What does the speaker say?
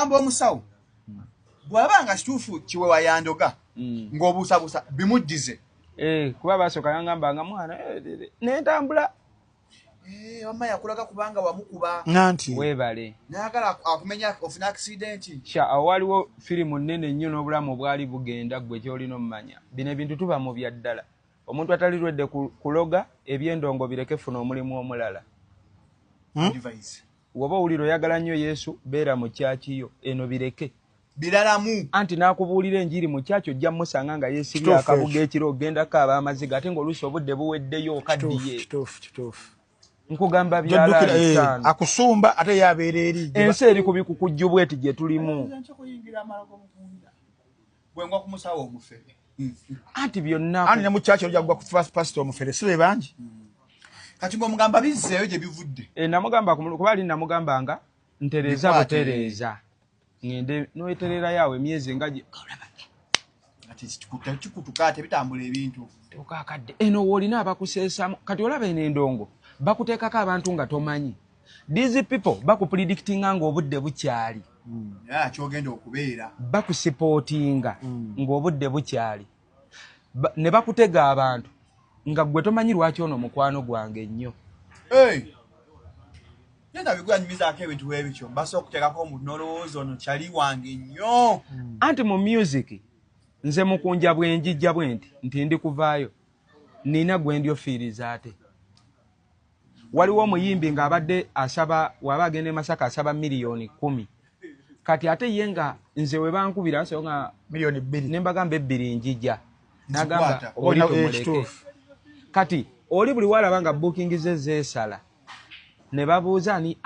Gamba omusawo bw'aba nga kituufu kiwewa yandoga ng'obuusabuusa bimuddize. Eh, kuba basooka yangamba nga mwana nentambula. Eh, wamma yakulaga kubanga wamukuba. Nanti weebale. Nayagala akumenya ofuna accident. Sha, awo waliwo firimu nnene nnyo n'obulamu bwali bugenda. Ggwe kyolina omumanya, bino ebintu tuba mu bya ddala. Omuntu atali lwedde kuloga ebyendongo bireke, funa omulimu omulala. Advice. Woba owulira oyagala nnyo Yesu, beera mu kyaki yo eno, bireke. Biralamu. Anti n'akubuulira enjiri mu kyaki, ojja musanga nga yeesibye akabuga ekiro, ogendako ab'amaziga, ate ng'oluusi obudde buweddeyo, okaddiye. Kituufu, kituufu. Nkugamba. Joddukira, Byalaali. Akusumba ate yabeera eri. Ensi eri ku bikukujju bweti gye tulimu. Nze kuyingira amala g'omukunda bwengwa ku musawo omufere. Anti byonna. Anti ne mu kyaki ojja kugwa ku pastor omufere, si be bangi. Kati ng'omugamba bizzeeyo gye bivudde. Eh, namugamba kuba ali namugamba nga ntereeza. Bikwate. Butereeza ngende nowetererayo awo emyezi nga olaba. Ati kikutuka, tebitambula ebintu. Okakadde eno woolina abakuseesamu. Kati olaba eno endongo bakuteekako abantu nga tomanyi. These people bakupredictinga nga obudde bukyali. Naye akyogenda okubeera. Bakusupportinga ng'obudde bukyali. Ne bakutega abantu nga gwe tomanyi lwaki ono mukwano gwange nnyo. Hey! Nenda bigwanyumizaako ebintu bwe bityo, basobola okuteekako omuntu n'olowooza ono kyali wange nnyo. Anti mu music nze mukunja bwe njijja bwe nti nti ndi kuvaayo, nina gwe ndi ofiiriza. Ate waliwo omuyimbi ng'abadde asaba, waba agenda e Masaka asaba 10 miliyoni, kati ate ye nga nze we bankubira so nga 2 miliyoni. Ne mbagamba 2 njija, nagamba Nzikwata. oli tumuleke. Kituufu. Kati oli buli walaba nga booking ze zeesala ne babuuza ani.